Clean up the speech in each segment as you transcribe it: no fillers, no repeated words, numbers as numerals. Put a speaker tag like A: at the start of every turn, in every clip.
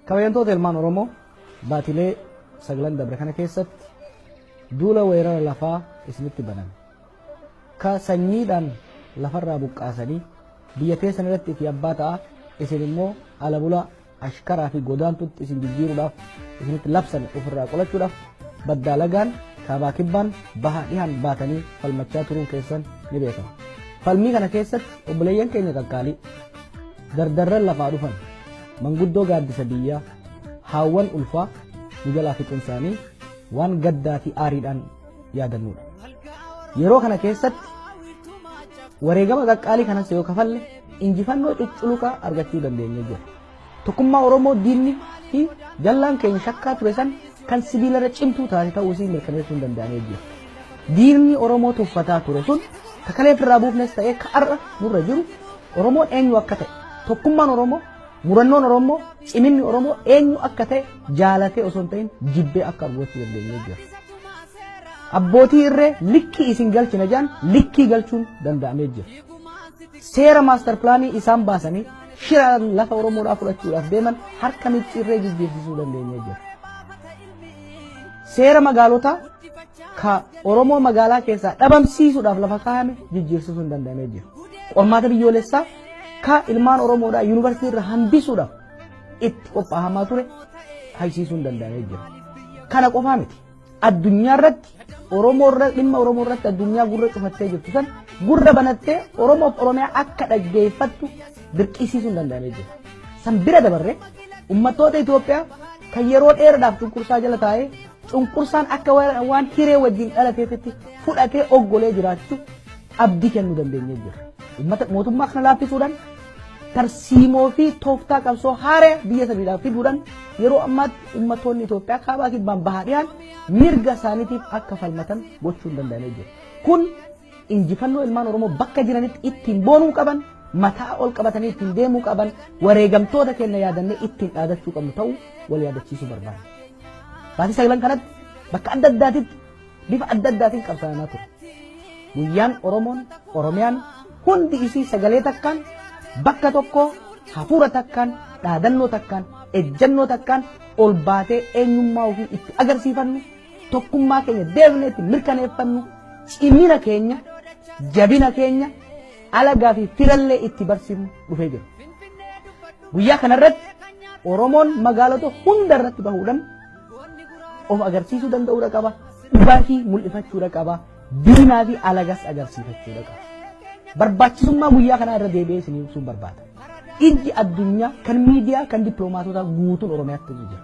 A: Kabajamtoota ilmaan Oromoo, baatilee saglan dabre kana keessatti duula weerara lafaa isinitti baname, ka sanyiidhaan lafarraa buqqaasanii biyya teessan irratti fi abbaa ta'a, isin immoo ala bulaa, ashkaraa fi godaantutti isin jijjiiruudhaaf isinitti labsame ofirraa qolachuudhaaf baddaa lagaan, kaabaa kibbaan, bahaa dhihaan baatanii falmachaa turuun keessan ni beekama. Falmii kana keessatti obboleeyyan keenya qaqqaalii dardarran lafaa dhufan, manguddoo gaaddisa biyyaa, haawwan ulfaa nu jalaa fixuun isaanii waan gaddaa fi aariidhaan yaadannudha. Yeroo kana keessatti wareegama qaqqaalii kanas yoo kafalle injifannoo cucculuqaa argachuu dandeenya jira. Tokkummaa Oromoo diinni fi jallaan keenya shakkaa ture san kan sibiilarra cimtuu taate ta'uu isii mirkaneessuun danda'amee jira. Diinni Oromoo tuffataa ture sun kakalee ofirraa buufnes ta'ee ka har'a nurra jiru, Oromoon eenyu akka ta'e, tokkummaan Oromoo, murannoon Oromoo, ciminni Oromoo eenyu akka ta'e jaalatee osoo hin ta'in jibbee akka argachuu dandeenyee jira. Abbootii irree likkii isin galchina jedhan likkii galchuun danda'amee jira. Seera maastar pilaanii isaan baasanii shira lafa Oromoodhaa fudhachuudhaaf deeman harka micciirree jijjiirsisuu dandeenyee jira. Seera magaalotaa ka Oromoo magaalaa keessaa dhabamsiisuudhaaf lafa kaa'ame jijjiirsisuun danda'amee jira. Qormaata biyyoolessaa ka ilmaan Oromoodhaa yuunivarsiitii irra hambisuudhaaf itti qophaa'amaa ture haysiisuun danda'amee jira. Kana qofaa miti. Addunyaa irratti Oromoo irra dhimma Oromoo irratti addunyaa gurra cufattee jirtu san gurra banattee Oromoof Oromiyaa akka dhaggeeffattu dirqisiisuun danda'amee jira. San bira dabarree uummattoota Itoophiyaa kan yeroo dheeraadhaaf cunqursaa jala taa'ee cunqursaan akka waan hiree wajjin dhalateetitti fudhatee oggolee jiraachuu abdii kennuu dandeenyee jira. Uummata mootummaa kana laaffisuudhaan, tarsiimoo fi tooftaa qabsoo haaraa biyya saniidhaaf fiduudhaan, yeroo ammaatti uummattoonni Itoophiyaa kaabaa kibbaan, bahaa dhiyaan mirga isaaniitiif akka falmatan gochuun danda'amee jira. Kun injifannoo ilmaan Oromoo bakka jiranitti ittiin boonuu qaban, mataa ol qabatanii ittiin deemuu qaban, wareegamtoota keenya yaadannee ittiin dhaadachuu qabnu ta'uu wal yaadachiisuu barbaada. Baatii saglan kanatti bakka adda addaatitti bifa adda addaatiin qabsaa'amaa ture. Guyyaan Oromoon, Oromiyaan hundi isii sagalee takkaan, bakka tokko, hafuura takkaan, dhaadannoo takkaan, ejjennoo takkaan ol baatee eenyummaa ofii itti agarsiifannu, tokkummaa keenya deebinee itti mirkaneeffannu, cimina keenya, jabina keenya alagaa fi firallee itti barsiifnu dhufee jira. Guyyaa kanarratti Oromoon magaalota hunda irratti bahuudhaan of agarsiisuu danda'uudha qaba. Dhugaa fi mul'ifachuudha qaba. Diinaa fi alagas agarsiifachuudha qaba. Barbaachisummaa guyyaa kanaa irra deebi'ee isin ibsuun barbaada. Ijji addunyaa kan miidiyaa, kan dippiloomaatotaa guutuun Oromiyaatti jira.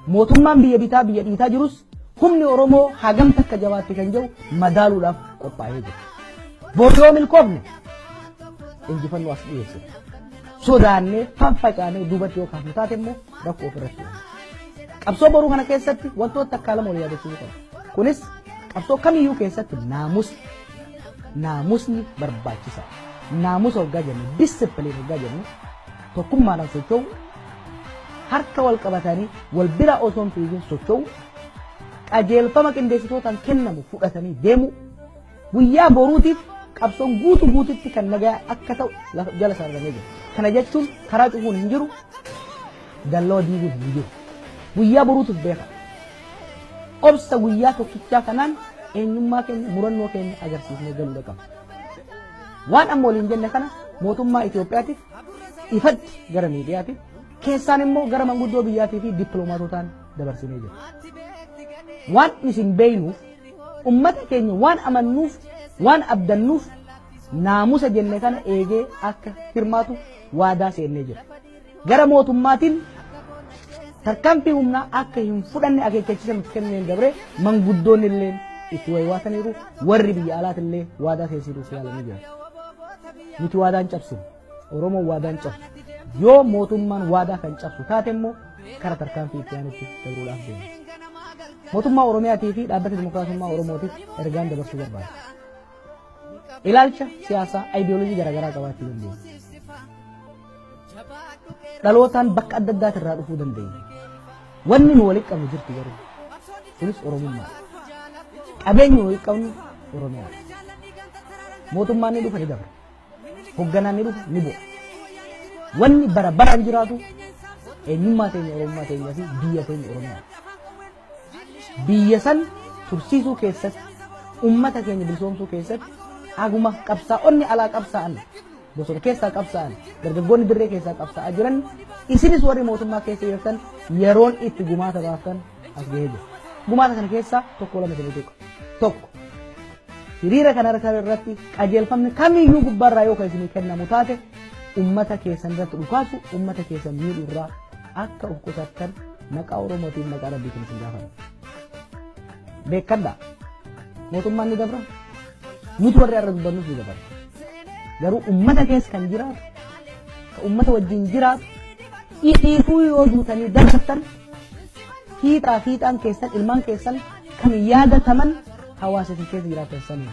A: Mootummaan biyya bitaa biyya dhiitaa jirus humni Oromoo hagam takka jabaatti kan jedhu madaaluudhaaf qophaa'ee jira. Boru yoo milkoofne injifannoo as dhiyeessina. Sodaannee fanfacaanee duubatti yoo kaafnu taate immoo rakkoo ofirratti uumna. Qabsoo boruu kana keessatti wantoota takkaa lama wal yaadachiisuu qabna. Kunis qabsoo kamiyyuu keessatti naamusni barbaachisaa. Naamusa hoggaa jennu, discipline hoggaa jennu, tokkummaadhaan socho'u, harka wal qabatanii wal bira osoo hin fiigin socho'u, qajeelfama qindeessitootaan kennamu fudhatanii deemu, guyyaa boruutiif qabsoon guutuu guututti kan nagaa akka ta'u lafa jala sararamee jira. Kana jechuun karaa cufuun hin jiru, dallaa diiguun hin jiru. Guyyaa boruutiif beeka. Obsa guyyaa tokkichaa kanaan eenyummaa keenya, murannoo keenya agarsiisnee galuudha qabna. Waan amma waliin jenne kana mootummaa Itoophiyaatiif ifatti gara miidiyaatiif, keessaan immoo gara manguddoo biyyaatii fi dippiloomaatotaan dabarsinee jira. Waan isin beeynuuf, ummata keenya waan amannuuf, waan abdannuuf, naamusa jenne kana eegee akka hirmaatu waadaa seennee jira. Gara mootummaatiin tarkaanfii humnaa akka hin fudhanne akeekkachiisa nuti kenneen dabree manguddoonni illee itti waywaataniiru, warri biyya alaati illee waadaa seensisuuf yaalanii jiran. Nuti waadaan cabsinu. Oromoon waadaan cabsu. Yoo mootummaan waadaa kan cabsu taate immoo kara tarkaanfii itti aanutti dabruudhaaf deema. Mootummaa Oromiyaatii fi Dhaabbata Dimokiraasummaa Oromootiif ergaan dabarsuu barbaada. Ilaalcha siyaasaa, ayidiyoolojii garaagaraa qabaachuu dandeenya. Dhalootaan bakka adda addaati irraa dhufuu dandeenya. Wanni nu walitti qabnu jirti garuu. Kunis Oromummaadha. Qabeenyi nu walitti qabnu Oromiyaadha. Mootummaan ni dhufa, ni dabra. Hogganaan ni dhufa, ni bu'a. Wanni bara baraan jiraatu Eenyummaa teenya, Oromummaa teenya fi biyya teenya Oromiyaa. Biyya san tursiisuu keessatti, ummata keenya bilisoomsuu keessatti, haguma qabsaa'onni alaa qabsaa'an, bosona keessaa qabsaa'an, dargaggoonni dirree keessaa qabsaa'aa jiran, isinis warri mootummaa keessa jirtan yeroon itti gumaata baaftan as gahee jira. Gumaata kana keessaa tokko lama isin tuqa. Tokko, hiriira kana irratti qajeelfamni kamiyyuu gubbaarraa yoo kan isinii kennamu taate, ummata keessan irratti dhukaasu, ummata keessan miidhuu irraa akka of qusattan maqaa Oromootiin, maqaa Rabbiitiin isin gaafata. Beekadhaa. Mootummaan ni dabra. Nuti warri har'a dubbannus ni dabra. Garuu ummata keessa kan jiraatu, kan ummata wajjin jiraatu, dhiifuu yoo duutanii dabartan, fiixaa fiixaan keessan, ilmaan keessan kan yaadataman hawaasa isin keessa jiraatan sanii.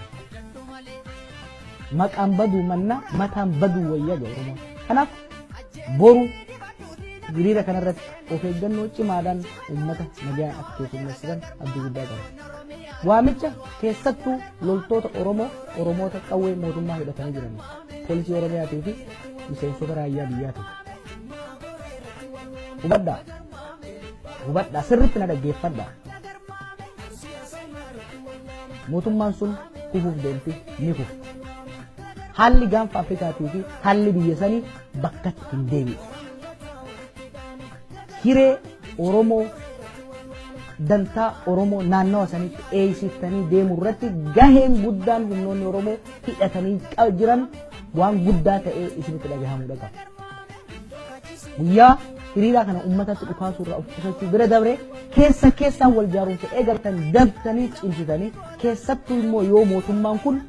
A: Maqaan baduu manna mataan baduu wayyaa jedha Oromoon. Kanaaf boru hiriira kanarratti of eeggannoo cimaadhaan uummata nagaan akka keessummeessitan abdii guddaa qaba. Waamicha keessattuu loltoota Oromoo, Oromoota qawwee mootummaa hidhatanii jiran, poolisii Oromiyaatii fi miseensota raayyaa biyyaatiif. Hubadhaa. Hubadhaa, sirriitti na dhaggeeffadhaa. Mootummaan sun kufuuf deemti, ni kufti. Haalli gaanfa Afrikaatii fi haalli biyya sanii bakkatti hin deebi'u. Hiree Oromoo, dantaa Oromoo naannawa sanitti eeysiftanii deemuu irratti gaheen guddaan humnoonni Oromoo hidhatanii jiran waan guddaa ta'ee isinitti dhagahamuu qaba. Guyyaa hiriiraa kana uummatatti dhukaasuu irraa of qusachuu bira dabree, keessa keessaan wal jaaruun eegaltan dabtanii cimsitanii, keessattuu immoo yoo mootummaan kun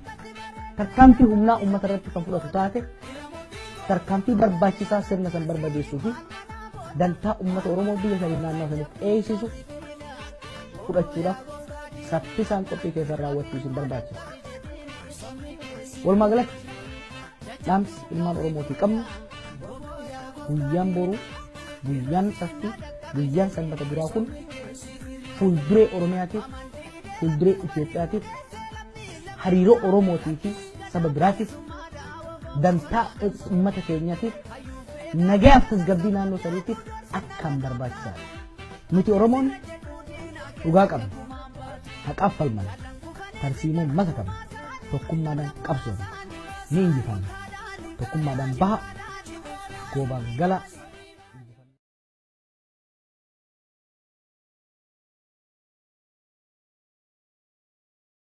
A: tarkaanfii humnaa uummata irratti kan fudhatu taate, tarkaanfii barbaachisaa sirna san barbadeessuu fi dantaa uummata Oromoo biyya saniif naannoo sanitti eeysisu fudhachuudhaaf saffisaan qophii keessan raawwachuu isin barbaachisa. Walumaa galatti dhaamsi ilmaan Oromootii qabnu, guyyaan boruu, guyyaan saftii, guyyaan sanbata duraa kun fuulduree Oromiyaatiif, fuulduree Itoophiyaatiif, hariiroo Oromootii fi saba biraatiif, dantaa uummata keenyaatiif, nagayaaf tasgabbii naannoo saniitiif akkaan barbaachisaadha. Nuti Oromoon dhugaa qabna, haqaaf falmana, tarsiimoo maka qabna, tokkummaadhaan qabsoofna, ni injifanna. Tokkummaadhaan baha, goobaan gala.